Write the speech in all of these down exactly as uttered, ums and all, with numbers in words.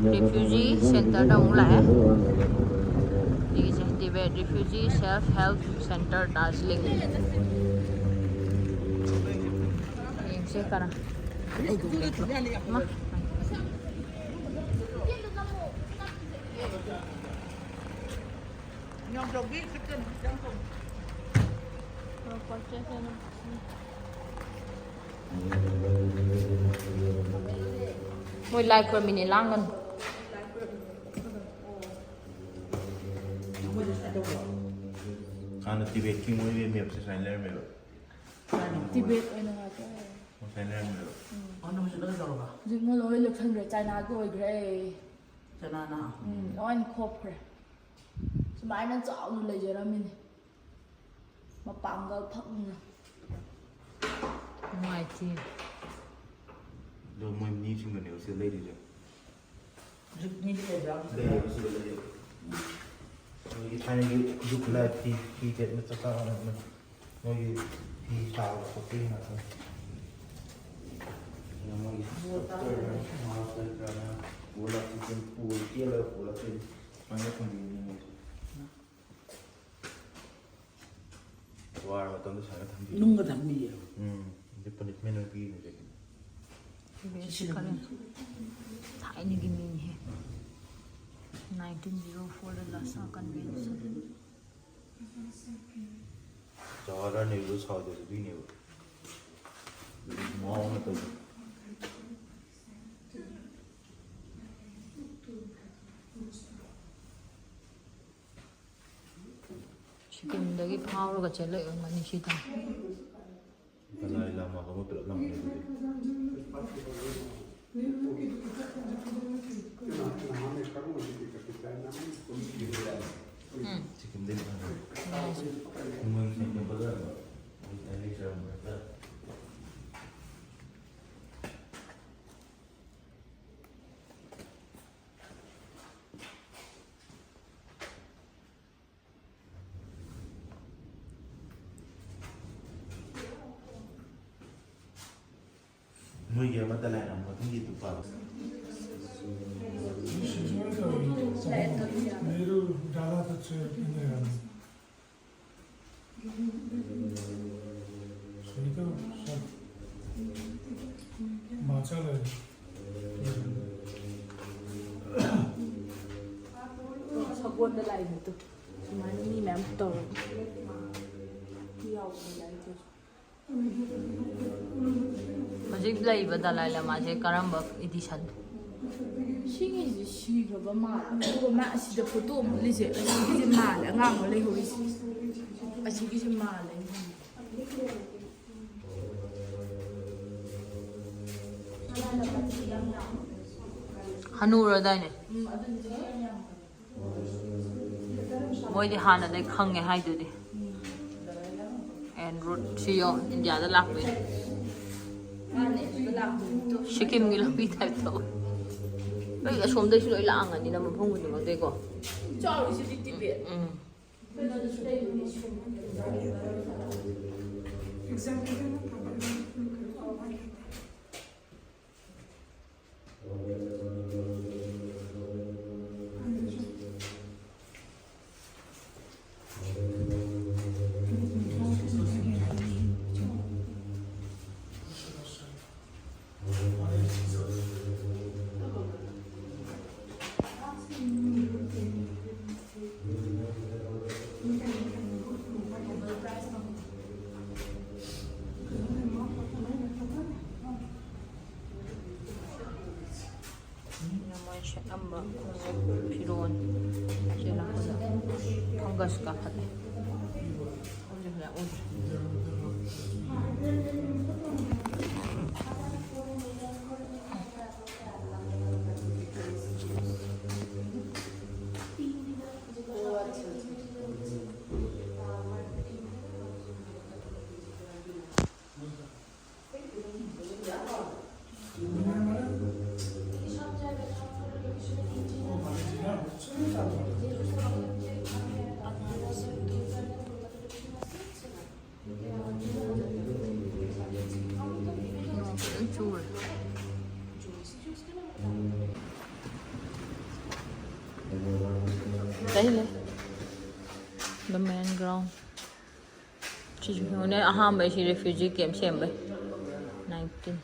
Refugee Centerꯗ ꯑꯃꯨꯛ ꯂꯥꯛꯑꯦ꯫ ꯁꯤꯒꯤꯁꯦ Tibet Refugee Self Help Center Darjeeling꯫ ꯌꯦꯡꯁꯦ ꯀꯅꯥ꯫ ꯃꯥ꯫ ꯃꯣꯏ ꯂꯥꯏ ꯈꯨꯔꯝꯃꯤꯅꯦ, ꯂꯥꯡꯒꯅꯨ꯫ ꯍꯥꯟꯅ ꯇꯤꯕꯦꯠꯀꯤ ꯃꯣꯏꯒꯤ ꯃꯦꯞꯁꯦ ꯁꯨꯃꯥꯏꯅ ꯂꯩꯔꯝꯃꯦꯕ꯫ ꯇꯤꯕꯦꯠ ꯑꯣꯏꯅ ꯉꯥꯛꯇ ꯑꯣꯏꯔꯦ꯫ ꯁꯨꯃꯥꯏꯅ ꯂꯩꯔꯝꯃꯦꯕ꯫ ꯍꯧꯖꯤꯛ ꯃꯣꯏ ꯂꯣꯏ ꯂꯧꯁꯟꯈ꯭ꯔꯦ, ꯆꯥꯏꯅꯥꯒꯤ ꯑꯣꯏꯈ꯭ꯔꯦ꯫ ꯎꯝ, ꯂꯣꯏꯅ ꯈꯣꯞꯈ꯭ꯔꯦ꯫ ꯁꯨꯃꯥꯏꯅ ꯆꯥꯎꯅ ꯂꯩꯖꯔꯝꯃꯤꯅꯦ꯫ ꯃꯄꯥꯡꯒꯜ ꯐꯛꯅ꯫ ꯅꯨꯡꯉꯥꯏꯇꯦ꯫ ꯑꯗꯣ ꯃꯣꯏ ꯃꯤꯁꯤꯡꯗꯨꯅꯦꯕ ꯁꯤꯗ ꯂꯩꯔꯤꯁꯦ꯫ ꯍꯧꯖꯤꯛ ꯃꯤꯗꯤ ꯂꯩꯕ꯭ꯔꯥ? ꯂꯩꯌꯦꯕ, ꯁꯤꯗ ꯂꯩꯌꯦꯕ꯫ ꯃꯣꯏꯒꯤ ꯊꯥꯏꯅꯒꯤ ꯈꯨꯠꯁꯨ ꯈꯨꯠꯂꯥꯏ ꯐꯤ, ꯐꯤ ꯇꯦꯠ ꯃꯆꯥ ꯃꯆꯥ ꯃꯌꯥꯝ ꯑꯃ꯫ ꯃꯣꯏꯒꯤ ꯐꯤ ꯁꯥꯕ ꯈꯣꯠꯄꯒꯤ ꯉꯥꯛꯇꯅꯤ꯫ ꯑꯗꯨꯅ ꯃꯣꯏꯒꯤ ꯃꯥꯎꯁ ꯀꯔꯤ ꯀꯔꯥꯅ ꯄꯨꯔ ꯂꯥꯛꯇꯣꯏꯅꯤ, ꯄꯨꯔ ꯆꯦꯜꯂꯒ ꯄꯨꯔ ꯂꯥꯛꯇꯣꯏꯅꯤ꯫ ꯁꯨꯃꯥꯏꯅ ꯊꯝꯕꯤꯕꯅꯤ ꯃꯣꯏꯁꯦ꯫ ꯋꯥꯔ ꯃꯇꯝꯗ ꯁꯨꯃꯥꯏꯅ ꯊꯝꯕꯤꯕꯅꯤ꯫ ꯅꯨꯡꯒ ꯊꯝꯕꯤꯌꯦ꯫ ꯎꯝ, ꯑꯗꯨ ꯄꯅꯤꯁꯃꯦꯟ ꯑꯣꯏꯅ ꯄꯤꯔꯤꯅꯦ ꯍꯧꯖꯤꯛ꯫ ꯊꯥꯏꯅꯒꯤ ꯃꯤꯅꯤꯍꯦ꯫ Nineteen zero fourꯗ Lhasa Convention꯫ Jawaharlal Nehru ꯁꯥꯎꯗꯁꯨ ꯑꯗꯨꯏꯅꯦꯕ꯫ ꯃꯑꯣꯡ ꯑꯃ ꯇꯧꯕ꯫ ꯁꯤꯀꯤꯝꯗꯒꯤ ꯐꯥꯎꯔꯒ ꯆꯦꯜꯂꯛꯏ ꯑꯣꯏꯔꯝꯒꯅꯤ ꯁꯤꯗ꯫ ꯗꯂꯥꯏ ꯂꯥꯃꯥꯒ ꯃꯣꯏ ꯄꯨꯂꯞ ꯂꯥꯛꯑꯦ ꯑꯗꯨꯗꯤ꯫ ꯎꯝ꯫ ꯁꯤꯀꯤꯝꯗꯒꯤ ꯂꯥꯛꯑꯦ꯫ ꯃꯣꯏ ꯁꯤꯀꯤꯝ ꯕꯖꯥꯔꯗ ꯃꯣꯏ ꯂꯩꯖꯔꯝꯕ ꯅꯠꯇ꯭ꯔꯥ? ꯃꯣꯏꯒꯤ ꯑꯃ ꯗꯂꯥꯏ ꯂꯥꯃꯥ ꯃꯊꯪꯒꯤ ꯅꯨꯄꯥꯗꯣ꯫ ꯁꯦ ꯏꯟꯗꯤꯔꯥꯅꯤ꯫ ꯁꯤꯗ ꯁꯛ ꯃꯥ ꯆꯠꯂꯦ꯫ ꯁꯒꯣꯜꯗ ꯂꯥꯛꯏꯅꯦ ꯇꯨ꯫ ꯁꯨꯃꯥꯏꯅ ꯃꯤ ꯃꯌꯥꯝ ꯇꯧꯔꯒ꯫ ꯌꯥꯎꯕꯅꯦ ꯂꯥꯏꯔꯤꯛꯇꯨꯁꯨ꯫ ꯍꯧꯖꯤꯛ ꯂꯩꯕ ꯗꯂꯥꯏ ꯂꯃꯥꯁꯦ ꯀꯔꯝꯕ ꯏꯗꯤꯁꯟ? ꯁꯤꯒꯤꯁꯤ ꯁꯤꯈ꯭ꯔꯕ ꯃꯥꯜꯂꯦ꯫ ꯑꯗꯨꯒ ꯃꯥ ꯑꯁꯤꯗ ꯐꯣꯇꯣ ꯑꯃ ꯎꯠꯂꯤꯁꯦ, ꯑꯁꯤꯒꯤꯁꯦ ꯃꯥꯜꯂꯦ, ꯑꯉꯥꯡ ꯑꯃ ꯂꯩꯍꯧꯔꯤꯁꯦ꯫ ꯑꯁꯤꯒꯤꯁꯦ ꯃꯥꯜꯂꯦ꯫ ꯍꯅꯨꯔꯗꯥꯏꯅꯦ? ꯎꯝ, ꯑꯗꯨꯅ ꯆꯍꯤ ꯌꯥꯝ ꯌꯥꯝꯈ꯭ꯔꯦ꯫ ꯃꯣꯏꯗꯤ ꯍꯥꯟꯅꯗꯩ ꯈꯪꯉꯦ ꯍꯥꯏꯗꯨꯗꯤ꯫ ꯑꯦꯟ ꯔꯨꯠ ꯁꯤ ꯌꯦꯡꯉꯣ, ꯏꯟꯗꯤꯌꯥꯗ ꯂꯥꯛꯄꯩ꯫ ꯃꯥꯅꯦ, ꯑꯗꯨꯗ ꯂꯥꯛꯄꯅꯤ꯫ ꯁꯤꯛꯀꯤꯝꯒꯤ ꯂꯝꯕꯤ ꯇꯥꯏꯞ ꯇꯧꯋꯦ꯫ ꯂꯣꯏ ꯑꯁꯣꯝꯗꯩꯁꯨ ꯂꯣꯏ ꯂꯥꯛꯑꯝꯒꯅꯤꯅ, ꯃꯐꯝ ꯈꯨꯗꯤꯡꯃꯛꯇꯩꯀꯣ꯫ ꯆꯥꯎꯔꯤꯁꯤꯗꯤ ꯇꯤꯕꯦꯠ꯫ ꯎꯝ꯫ ꯃꯣꯏ ꯁꯦꯠꯂꯝꯕ ꯈꯣꯡꯎꯞ, ꯐꯤꯔꯣꯟ, ꯁꯤ ꯂꯥꯛꯄꯗ ꯐꯪꯒꯁ ꯀꯥꯈꯠꯂꯦ꯫ ꯎꯗ꯭ꯔꯤ, ꯐꯖꯅ ꯎꯗ꯭ꯔꯤ꯫ ꯅꯣꯡ ꯐꯖꯅ ꯆꯨꯔꯦ꯫ ꯂꯩ, ꯂꯩ꯫ The main ground. ꯁꯤꯁꯨ ꯌꯦꯡꯉꯨꯅꯦ, ꯑꯍꯥꯟꯕꯩ ꯁꯤ refugee camp ꯁꯦꯝꯕꯩ꯫ Nineteen꯫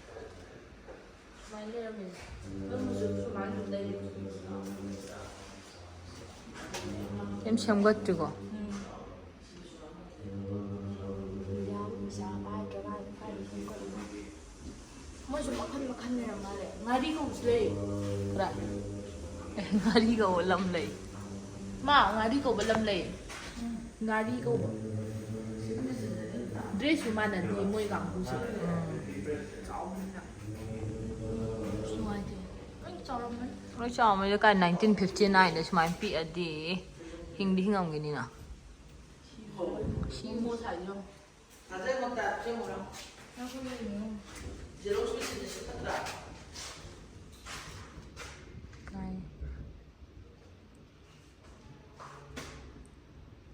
ꯀꯩꯝ ꯁꯦꯝꯒꯠꯇ꯭ꯔꯤꯀꯣ? ꯃꯣꯏꯁꯨ ꯃꯈꯜ ꯃꯈꯜ ꯂꯩꯔꯝ ꯃꯥꯜꯂꯦ꯫ ꯉꯥꯔꯤ ꯀꯧꯕꯁꯨ ꯂꯩ꯫ ꯀꯗꯥꯏ? ꯉꯥꯔꯤ ꯀꯧꯕ ꯂꯝ ꯂꯩ꯫ ꯃꯥ ꯉꯥꯔꯤ ꯀꯧꯕ ꯂꯝ ꯂꯩ꯫ ꯉꯥꯔꯤ ꯀꯧꯕ꯫ Dress ꯁꯨ ꯃꯥꯟꯅꯗꯦ ꯃꯣꯏ ꯀꯥꯡꯕꯨꯁꯦ꯫ ꯅꯨꯡꯉꯥꯏꯇꯦ꯫ ꯂꯣꯏ ꯆꯥꯎꯔꯝꯃꯅꯤ꯫ ꯂꯣꯏ ꯆꯥꯎꯔꯝꯃꯅꯤ꯫ ꯀꯥꯏ nineteen fifty nine ꯗ ꯁꯨꯃꯥꯏꯅ ꯄꯤꯛꯑꯗꯤ ꯍꯤꯡꯗꯤ ꯍꯤꯡꯉꯝꯒꯤꯅꯤꯅ꯫ ꯁꯤ ꯃꯣꯃꯣ ꯁꯥꯏꯁꯦ ꯌꯦꯡꯉꯣ꯫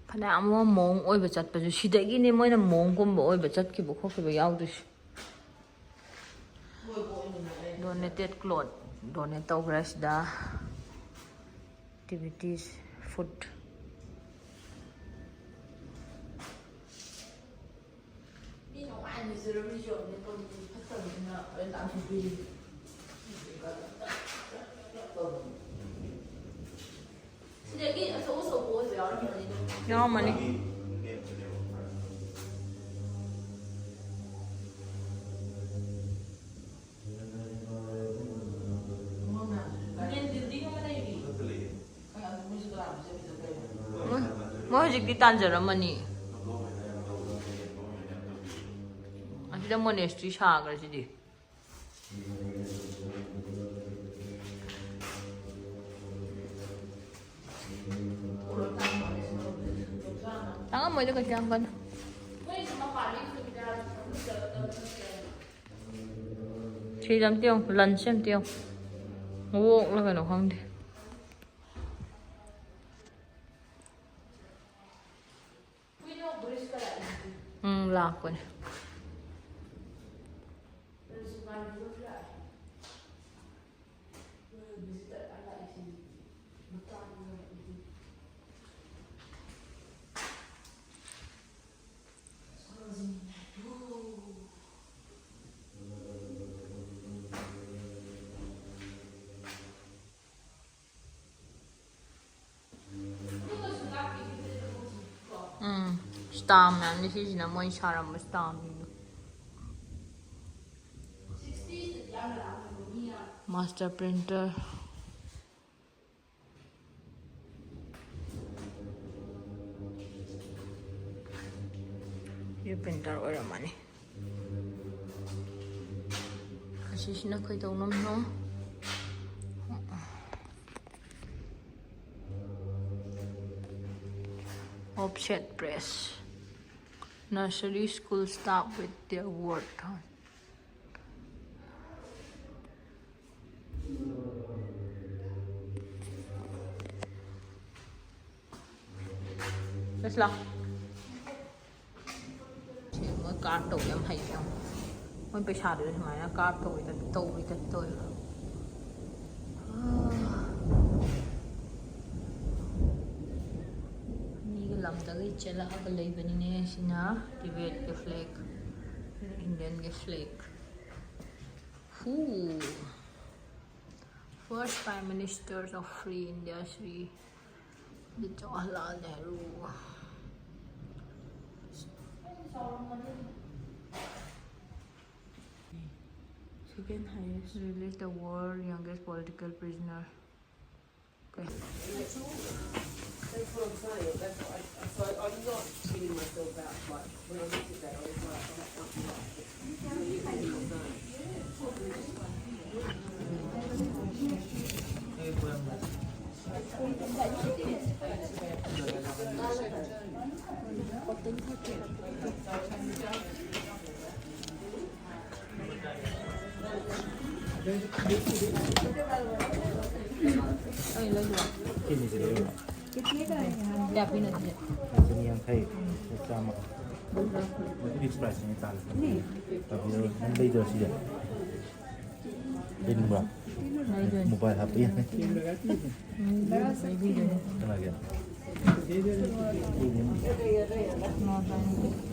ꯐꯅꯌꯥꯝ ꯑꯃ ꯃꯑꯣꯡ ꯑꯣꯏꯕ ꯆꯠꯄꯁꯨ ꯁꯤꯗꯒꯤꯅꯦ, ꯃꯣꯏꯅ ꯃꯑꯣꯡꯒꯨꯝꯕ ꯑꯣꯏꯕ ꯆꯠꯈꯤꯕ ꯈꯣꯠꯈꯤꯕ ꯌꯥꯎꯗꯣꯏꯁꯦ꯫ Donated cloth donate ꯇꯧꯈ꯭ꯔꯦ ꯁꯤꯗ꯫ Activities, food꯫ ꯁꯤꯗꯒꯤ ꯑꯆꯧ ꯑꯆꯧꯕ ꯑꯣꯏꯕ ꯌꯥꯎꯔꯝꯒꯅꯤ꯫ ꯌꯥꯎꯔꯝꯃꯅꯤ꯫ ꯃꯣꯏ, ꯃꯣꯏ ꯍꯧꯖꯤꯛꯇꯤ ꯇꯥꯟꯖꯔꯝꯃꯅꯤ꯫ ꯑꯁꯤꯗ monastery ꯁꯥꯈ꯭ꯔꯁꯤꯗꯤ꯫ ꯇꯥꯡꯉꯝꯃꯣꯏꯗ ꯀꯩꯁꯨ ꯌꯥꯝ ꯀꯟꯅ꯫ ꯁꯤꯗ ꯑꯝꯇ ꯌꯦꯡꯉꯨ, lunch ꯑꯝꯇ ꯌꯦꯡꯉꯨ꯫ Wok ꯂ ꯀꯩꯅꯣ ꯈꯪꯗꯦ꯫ ꯎꯝ, ꯂꯥꯛꯄꯅꯦ꯫ Stamp ꯃꯌꯥꯝꯅꯤ ꯁꯤꯁꯤꯅ ꯃꯣꯏ ꯁꯥꯔꯝꯕ stampꯅꯤꯗꯣ꯫ Master printer꯫ ꯁꯤ printer ꯑꯣꯏꯔꯝꯃꯅꯤ꯫ ꯑꯁꯤꯁꯤꯅ ꯀꯩꯗꯧꯅꯕꯅꯣ? Offset press. Nursery school staff with their work. ꯂꯥꯎ꯫ ꯁꯤ ꯃꯣꯏ card ꯇꯧꯕ ꯌꯥꯝ ꯍꯩꯕ ꯌꯥꯝ꯫ ꯃꯣꯏ ꯄꯩꯁꯥꯗꯨꯁꯨ ꯁꯨꯃꯥꯏꯅ card ꯇꯧꯕꯩ type, ꯇꯧꯕꯩ type ꯇꯧꯋꯦꯕ꯫ ꯃꯤꯒꯤ ꯂꯝꯗꯒꯤ ꯆꯦꯜꯂꯛꯑꯒ ꯂꯩꯕꯅꯤꯅꯦ꯫ ꯁꯤꯅ Tibetꯀꯤ flag, Indianꯒꯤ flag꯫ Who? First Prime Minister of Free India, Shri Jawaharlal Nehru. Second highest. Release the world youngest political prisoner. Okay. That's what I'm saying. That's what I, so I'm not feeling myself that much. When I looked at that, I was like, oh, that's not right. ꯑꯩ ꯂꯩꯕ꯭ꯔꯣ? ꯁꯤꯅꯤꯁꯦ ꯂꯩꯕ꯭ꯔꯣ? ꯀꯌꯥ ꯄꯤꯅꯣ ꯁꯤꯁꯦ? ꯆꯅꯤ ꯌꯥꯡꯈꯩ, ꯆꯥꯝꯃ꯫ Fix price ꯅꯤ ꯇꯥꯜꯂꯦ꯫ ꯇꯥꯕꯤꯔꯣ, ꯅꯪ ꯂꯩꯗꯣꯏꯔꯣ ꯁꯤꯁꯦ? ꯂꯩꯅꯤꯡꯕ꯭ꯔꯣ? ꯂꯩꯗꯣꯏꯅꯤ꯫ Mobile ꯍꯥꯞꯄ ꯌꯥꯅꯤ꯫ ꯎꯝ, ꯂꯩꯕꯤꯗꯣꯏꯅꯤ꯫ ꯀꯅꯥꯒꯤ? Mobile꯫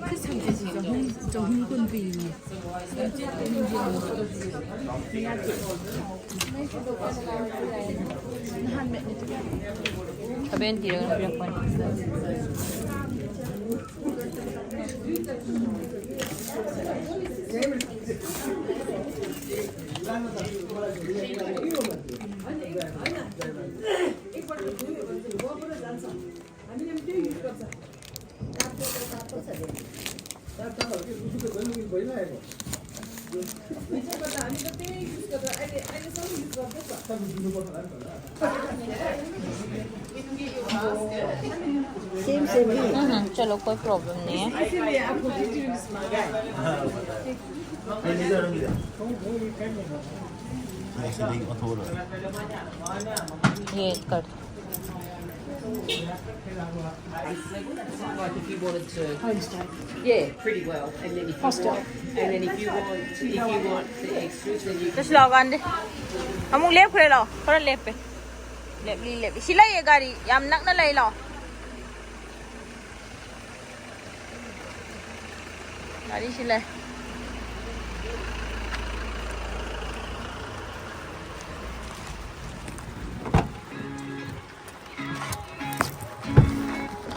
ꯁꯤ ꯁꯝꯆꯦꯠꯁꯤ ꯆꯍꯨꯝ, ꯆꯍꯨꯝ ꯀꯨꯟ ꯄꯤꯌꯦ꯫ ꯁꯚꯦꯟꯇꯤꯔ ꯀꯩꯅꯣ ꯄꯤꯔꯛꯄꯅꯤ꯫ सेम सेम ही। हम्म, चलो, कोई प्रॉब्लम नहीं है। ये कर दो। Like if you wanted to, yeah, pretty well. And then if you want, and then if you want, if you want the extras, then you ꯆꯠꯁꯤ ꯂꯥꯛꯑꯣ ꯀꯥꯟꯗꯦ꯫ ꯑꯃꯨꯛ ꯂꯦꯞꯈ꯭ꯔꯦ, ꯂꯥꯛꯑꯣ꯫ ꯈꯔ ꯂꯦꯞꯄꯦ꯫ ꯂꯦꯞꯂꯤ, ꯂꯦꯞꯂꯤ꯫ ꯁꯤ ꯂꯩꯌꯦ ꯒꯥꯔꯤ꯫ ꯌꯥꯝ ꯅꯛꯅ ꯂꯩ, ꯂꯥꯛꯑꯣ꯫ ꯒꯥꯔꯤ ꯁꯤ ꯂꯩ꯫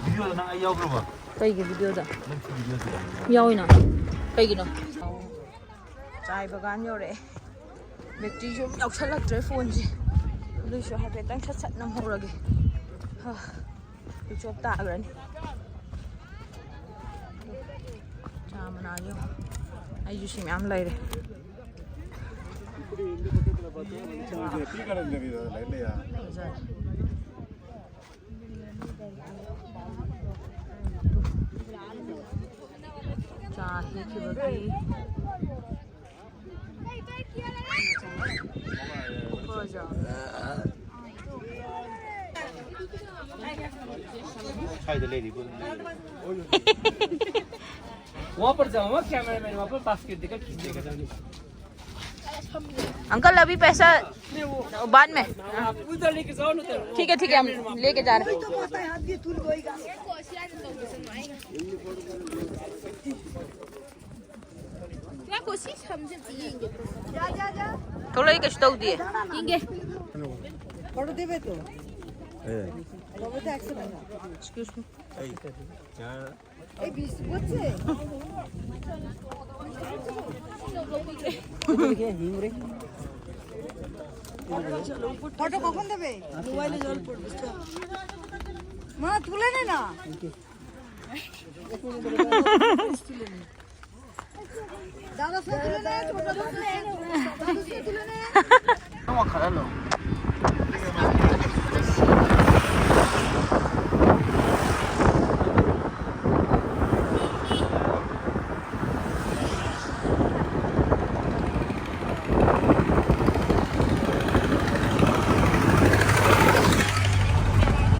ꯚꯤꯗꯤꯑꯣꯗ ꯅꯪ ꯑꯩ ꯌꯥꯎꯈ꯭ꯔꯕ? ꯀꯩꯒꯤ ꯚꯤꯗꯤꯑꯣꯗ? ꯅꯪ ꯚꯤꯗꯤꯑꯣꯗ ꯌꯥꯎꯈ꯭ꯔꯕ? ꯌꯥꯎꯏꯅ꯫ ꯀꯩꯒꯤꯅꯣ? ꯆꯥꯏ ꯕꯒꯥꯟ ꯌꯧꯔꯛꯑꯦ꯫ ꯕꯦꯇ꯭ꯔꯤꯁꯨ ꯑꯃꯨꯛ ꯌꯥꯎꯁꯜꯂꯛꯇ꯭ꯔꯦ ꯐꯣꯟꯁꯦ꯫ ꯑꯗꯨꯏꯁꯨ ꯍꯥꯏꯐꯦꯠꯇꯪ ꯁꯠ ꯁꯠ ꯅꯝꯍꯧꯔꯒꯦ꯫ ꯍꯥ, ꯁ꯭ꯋꯤꯆ ꯑꯣꯐ ꯇꯥꯈ꯭ꯔꯅꯤ꯫ ꯆꯥ ꯃꯅꯥꯁꯦ ꯌꯦꯡꯉꯣ꯫ ꯑꯩꯁꯨ ꯁꯤ ꯃꯌꯥꯝ ꯂꯩꯔꯦ꯫ ꯐꯖꯔꯦ꯫ ꯆꯥ ꯍꯦꯛꯈꯤꯕꯒꯤ꯫ ꯁ꯭ꯋꯥꯏꯗ ꯂꯩꯔꯤꯕ ꯑꯗꯨꯝ ꯂꯩꯔꯦ꯫ वहाँ पर जाओ, वहाँ कैमरामैन वहाँ पर बास्केट देकर खींच लेगा। अंकल, अभी पैसा बाद में। ठीक है, ठीक है, हम लेके जा रहे हैं। थोड़ा ही कष्ट दिए। Excuse me। ফটো কখন দেবে? মোবাইলে জল পড়বে। মা, তুলে নে না। দাদা, তুলে নে, ছোট দাদা, তুলে নে।